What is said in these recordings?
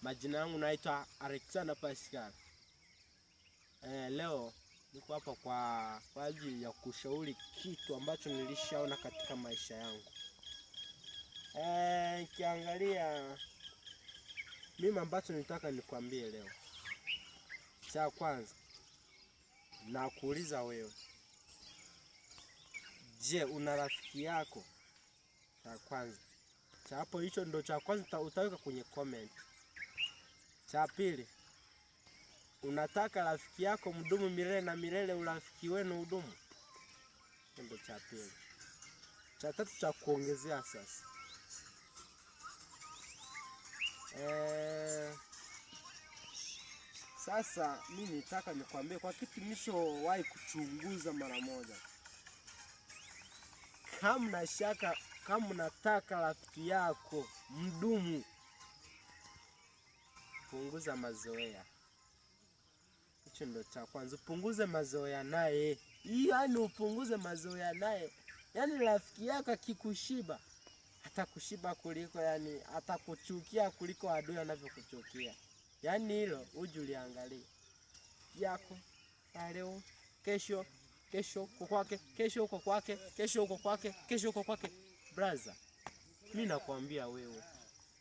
Majina yangu naitwa Alexander Pascal. Leo niko hapa kwa ajili ya kushauri kitu ambacho nilishaona katika maisha yangu. Nikiangalia mimi ambacho nitaka nikwambie leo, cha kwanza nakuuliza wewe, je, una rafiki yako? Cha kwanza cha hapo, hicho ndo cha kwanza utaweka kwenye comment. Cha pili, unataka rafiki yako mdumu milele na milele, urafiki wenu udumu? Ndo cha pili. Cha tatu cha kuongezea sasa, sasa mimi nitaka nikwambie kwa kitu nishowahi kuchunguza mara moja. Kama na shaka, kama unataka rafiki yako mdumu, punguza mazoea. Hicho ndo cha kwanza, upunguze mazoea naye. Yaani upunguze mazoea naye, yaani rafiki yako akikushiba atakushiba kuliko, yani atakuchukia kuliko adui anavyokuchukia. Yaani hilo uje uliangalie yako leo, kesho, kesho uko kwake, kesho uko kwake, kesho uko kwake, kesho uko kwake. Brother, mimi nakwambia wewe,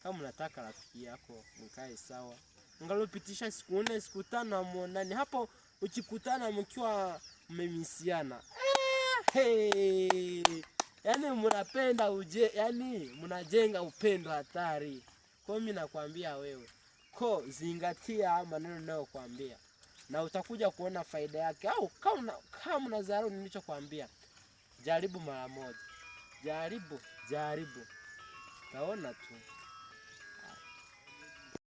kama unataka rafiki yako mkae sawa, ngalopitisha siku 4 siku 5 amuonani hapo, ukikutana mkiwa mmemisiana, hey, yaani mnapenda uje, yaani mnajenga upendo hatari. Kwa mimi nakwambia wewe, ko zingatia maneno ninayokuambia na utakuja kuona faida yake, au kama unadharau nilichokuambia, jaribu mara moja, jaribu jaribu, taona tu.